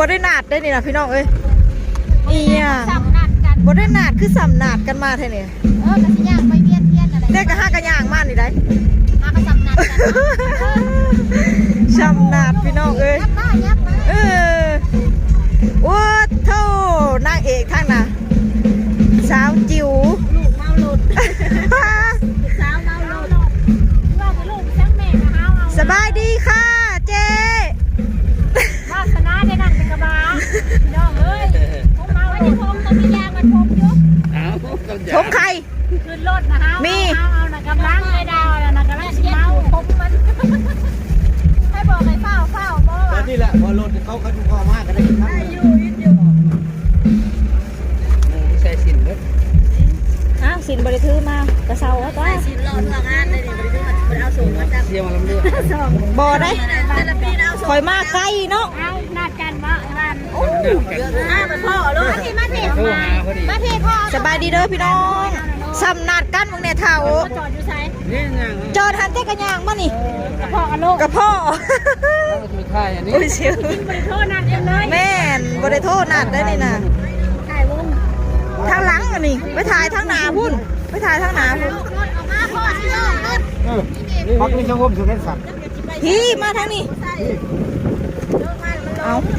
ບໍ່ໄດ້ນັດໄດ້ນີ້ນະພີ່ນ້ອງເອີຍ. ອີຫຍັງ ຊ້ຳນັດກັນ ບໍ່ໄດ້ນັດ ຄືຊ້ຳນັດກັນມາແທ້ນີ້. ເອີ ກໍຊິຍ່າງໄປວຽນ ວຽນນັ້ນແຫຼະ ແຕ່ກໍຫາກໍຍ່າງມານີ້ໄດ໋ ຫາກໍຊ້ຳນັດກັນ ຊ້ຳນັດພີ່ນ້ອງເອີຍ. ຍັບມາ ຍັບມາ ເອີ ໂອ້ໂທ້ ນາງເອກທາງໜ້າ ສາວຈິວ ລູກເມົາລົດ ສາວເມົາລົດ ວ່າແຕ່ລູກ ສະບາຍດີຄ່ະເຈ້. ວາສະໜາໄດ້ນັ່ງເປັນກະບະ ພີ່ນ້ອງເອີຍ. ຜົມເມົາລົດ ຜົມກໍມີຢາງມັນຜົມຢູ່ ເອົ້າ ຜົມໃຜ? ຂຶ້ນລົດນະ ເຮົາ ມີ ເຮົາເອົານະ ກຳລັງໄດ້ດາວແລ້ວນະ ກຳລັງຊິເມົາຜົມມັນ. ໃຜບອກໃຫ້ຟ້າວ ຟ້າວບໍ່ ຕອນນີ້ແຫຼະ ພໍລົດເຂົາ ເຂົາ ເຂົາມາກໍໄດ້ ໄດ້ຢູ່ ຢູ່ ໃສ່ສິ້ນເບິດ. ອ້າວ ສິ້ນບໍ່ໄດ້ຖືມາ ກະເຊົາເອົາຕົວະ ໃສ່ສິ້ນລໍທົ່ວງານໄດ້ນີ້ ບໍ່ໄດ້ຖື ບໍ່ໄດ້ເອົາສົງມາຈັກ ເສຍມາລຳເລືອດ ບໍ່ໄດ້ ແຕ່ລະປີນະເອົາສົງ ຂ້ອຍມາໄກເນາະ ເອົາ ນັດກັນເບາະ ໂອ້ ມາບັດພໍ້ໂລດ ມາພີ້ ມາພີ້ ມາພີ້ພໍ່. ສະບາຍດີເດີພີ່ນ້ອງ ຊ້ຳນັດກັນເບິ່ງແດ່ເຖົ້າ ຈອດຢູ່ໃສ? ນີ້ຍ່າງ ຈອດຫັ້ນແຕ່ກະຍ່າງມານີ້ ກະເພາະອະໂລ ກະເພາະ ເອົາໄປຖ່າຍອັນນີ້ ໂອ້ຍ ຊິກິນບໍ່ໄດ້ໂທນັດກັນເລີຍ ແມ່ນ ບໍ່ໄດ້ໂທນັດໄດ້ນີ້ນະ ຖ່າຍວົງ ທາງຫຼັງອັນນີ້ ໄປຖ່າຍທາງໜ້າພຸ້ນ ໄປຖ່າຍທາງໜ້າພຸ້ນ ເອີ ພັກນີ້ຊະໂງມຊິເຫັນສັດ ພີ້ ມາທາງນີ້ ເອົາ ຄື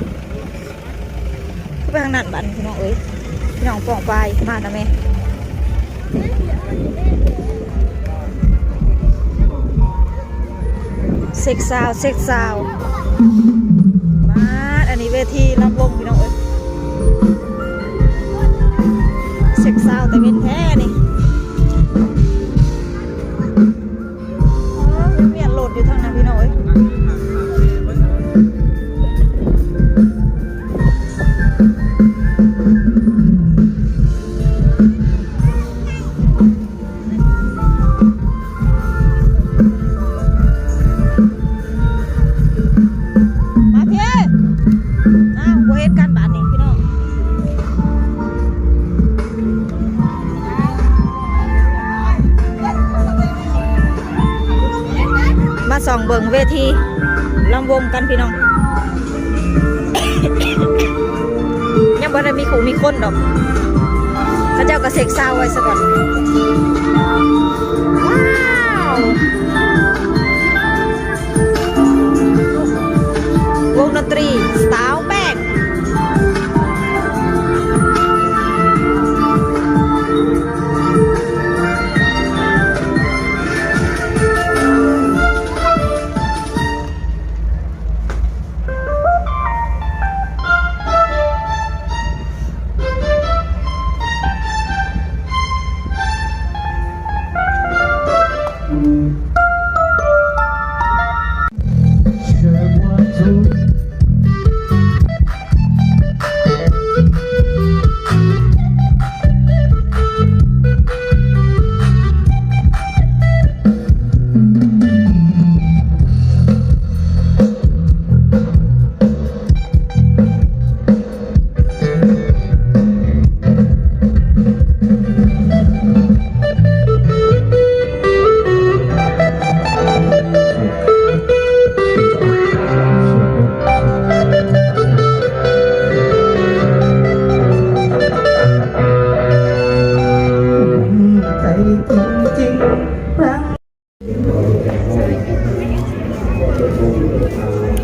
ໄປທາງນັ້ນບາດນີ້ ພີ່ນ້ອງເອີຍ ພີ່ນ້ອງປ້ອງປາຍ ມານຳແມ່ ເຊັກຊາວ ເຊັກຊາວ ມາດ ອັນນີ້ເວທີລຳວົງ ພີ່ນ້ອງເອີຍ ເຊັກຊາວ ແຕ່ເວັນແທ້ນີ້. ໂອ້ ວຽນລົດຢູ່ທາງນັ້ນ ພີ່ນ້ອງເອີຍ ມາພີ້ ອ້າວ ບໍ່ເຫັນກັນບາດນີ້ ພີ່ນ້ອງ. ມາສ່ອງເບິ່ງເວທີລຳວົງກັນ ພີ່ນ້ອງ ຍັງບໍ່ໄດ້ມີຄູ່ມີຄົນດອກ ເຂົາເຈົ້າກໍເຊັກຊາວໄວ້ຊະກ່ອນ ວ້າວ ວົງດົນຕີສາວແປ້ງ.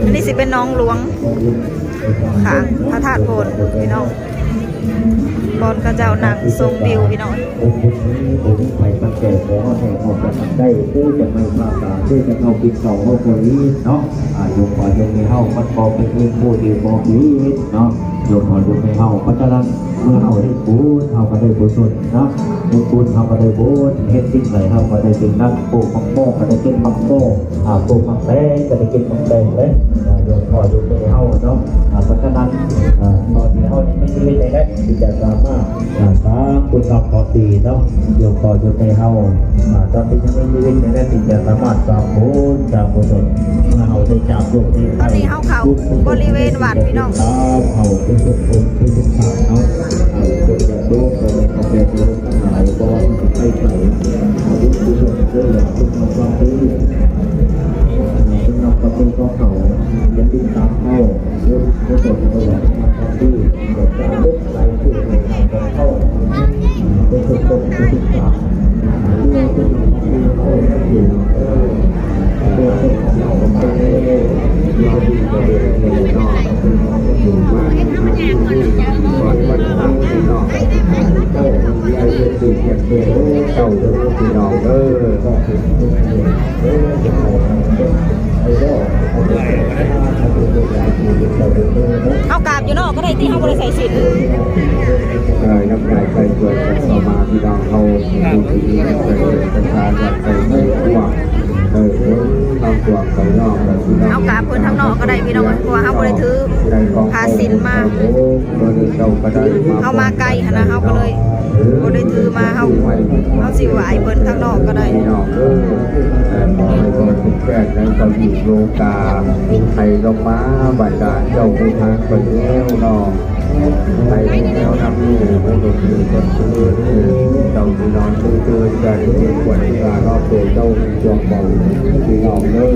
ອັນນີ້ຊິເປັນໜອງຫຼວງ ຂ້າງພະທາດໂພນ ພີ່ນ້ອງ ບ່ອນເຂົາເຈົ້ານັ່ງຊົມວິວ ພີ່ນ້ອງ. ໄປຕັ້ງແຕ່ຂໍໃຫ້ເຮົາຈະໄດ້ ຄືຈະໄດ້ພາສາ ຄືຈະເຮົາກິນເຂົ້າເຮົາກໍດີເນາະ ອາ ໂຍມພໍ່ໂຍມແມ່ເຮົາ ມັນກໍເປັນເລື່ອງຜູ້ທີ່ບໍ່ຜິດເນາະ ໂຍມພໍ່ໂຍມແມ່ເຮົາ. ເພາະສະນັ້ນ ເມື່ອເຮົາເຮັດບຸນ ເຮົາກໍໄດ້ກຸສົນເນາະ ເຮັດບຸນເຮົາກໍໄດ້ບຸນ ເຮັດສິ່ງໃດເຮົາກໍໄດ້ສິ່ງນັ້ນ ປູກໝາກໂມກໍໄດ້ກິນໝາກໂມ ອາ ປູກໝາກແຕງກໍໄດ້ກິນໝາກແຕງເດ້ ອາ ໂຍມພໍ່ໂຍມແມ່ເຮົາເນາະ. ອາ ເພາະສະນັ້ນ ອາ ຕອນທີ່ເຮົາຍັງມີຊີວິດໃນແລະ ທີ່ຈະສາມາດ ອາ ສ້າງຄຸນງາມຄວາມດີເນາະ ໂຍມພໍ່ໂຍມແມ່ເຮົາ ອາ ຕອນທີ່ຍັງມີຊີວິດໃນແລະ ທີ່ຈະສາມາດສ້າງບຸນສ້າງກຸສົນ ເມື່ອເຮົາໄດ້ຈາກໂລກນີ້ໄປ ຕອນນີ້ເຮົາເຂົ້າບໍລິເວນວັດ ພີ່ນ້ອງ ເຮົາທຸກຄົນທຸກທ່ານເນາະ ອາ ຄົນຈະໂດນ ບໍ່ວ່າຊິໄປໃສ ເຮົາທຸກຄົນເດີ ເຮົາທຸກຄົນຕ້ອງໄດ້ ເປັນນຳກະເພາະເຂົາ ຢ່າຕິດຕາມເຮົາ ເຈົ້າເດີ ພີ່ນ້ອງເດີ. ເຮົາກາບຢູ່ນອກກໍໄດ້ຕິ ເຮົາບໍ່ໄດ້ໃສ່ສິນ. ເອີ ນ້ຳໃຈໃຈຊ່ວຍກັນເຂົ້າມາ ພີ່ນ້ອງເຮົາ ຜູ້ທີ່ມີນ້ຳໃຈ ເອີ ສັດທາ ຢາກໃສ່ໃສ່ພວກ ເອີ ເຮົາກວາງໄປນອກ ແລ້ວພີ່ນ້ອງ ເຮົາກາບເພິ່ນທາງນອກກໍໄດ້ ພີ່ນ້ອງ ເພາະວ່າເຮົາບໍ່ໄດ້ຖືຜ້າສິນມາ. ເຮົາມາໄກຫັ້ນນະ ເຮົາກໍເລີຍບໍ່ໄດ້ຖືມາ. ເຮົາ ເຮົາຊິໄຫວ້ເພິ່ນທາງນອກກໍໄດ້. ພີ່ນ້ອງເອີຍ ເອີ ຂໍໃຫ້ຄົນແປດໃນທະວີບໂລກາ ໃຫ້ລົງມາບັນດາເຈົ້າຜູ້ທາງໄປແລ້ວເນາະ ໃຫ້ແນວນຳຢູ່ ຜູ້ດົນເດີນເດີນເດີນ ເຈົ້າທີ່ນອນຕື່ນໆ ຈະໄດ້ເຮັດຄວນເພື່ອເນາະ ໂຕເຈົ້າພວກເຮົາ ພີ່ນ້ອງເດີ.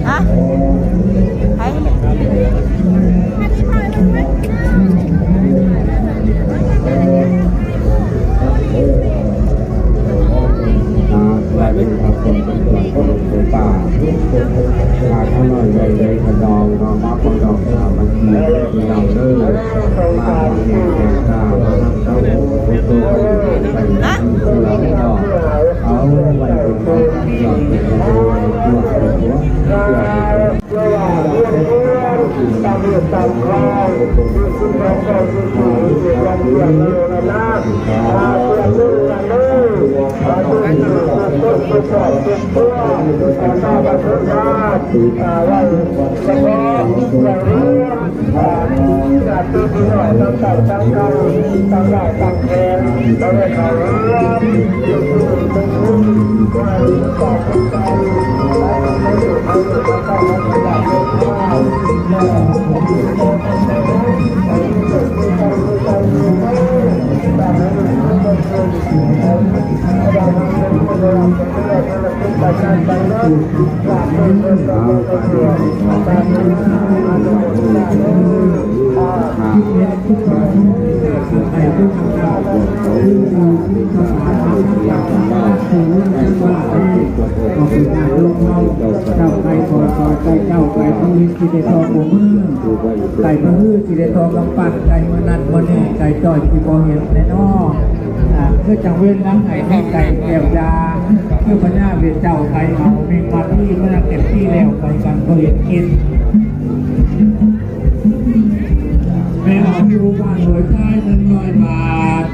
ຮະ ໃຜ ອ່າ ໄດ້ເປັນພະສົງເປັນສ່ວນຂອງຫຼວງປູ່ຕາ ອ່າ ຂ້ານ້ອຍໃຫຍ່ໃຫຍ່ຂະນອງເນາະ ມາຂອງດອກສາມັກຄີ ພີ່ນ້ອງເດີ ມາຂອງແຫ່ງແກ່ງຂ້າ ມານຳເຈົ້າໂອໂຕໄປຢູ່ໃນໄປຢູ່ເຮືອນເນາະ ເອົາໄວ້ເປັນຂອງທ່ານ ເພື່ອເປັນໂອໂຕໃຫ້ພວກເຮົາ ເພື່ອເປັນ ເພາະວ່າເຮືອນເຮືອນ ຕາມເຫດຕາມຄອງ ຢູ່ຊຸມເຮົາກໍຢູ່ທີ່ເຂດບ້ານເມືອງເຮົານັ້ນນະ ພາເພື່ອນລູກຫຼານເດີ ພາເພື່ອນລູກທຸກຄົນທຸກຄອບທຸກຄົວ ພາຊາວປະເທດຊາດ ພາໄວ້ສະເພາະເລື່ອງເຮືອນ ພາຍາດຕິພີ່ນ້ອງທັງເກົ່າທັງເກົ່າ ທັງຫຼາຍທັງແພງ ບໍ່ໄດ້ເຂົ້າເຮືອນ ເຈົ້າໄກ່ຂໍຊ່ອຍໄກ່ເຈົ້າໄກ່ທຳອິດຊິໄດ້ທໍ່ໂບມື ໄກ່ມະຮືຊິໄດ້ທໍ່ກຳປັດ ໄກ່ມະນັດມະນີ ໄກ່ຈ້ອຍຊິບໍ່ເຫັນແນ່ນອນ ອ່າ ຄືຈັງເວນນັ້ນໄກ່ແກ້ວຢາ ຄືພະຍາເວນເຈົ້າໄກ່ເອົາເມັງມາທີ່ເມື່ອເຕັມທີ່ແລ້ວໄກ່ກັນບໍ່ເຫັນກິນ ແມ່ນເອົາຢູ່ບ້ານໂດຍຊາຍໜຶ່ງຮ້ອຍບາດ.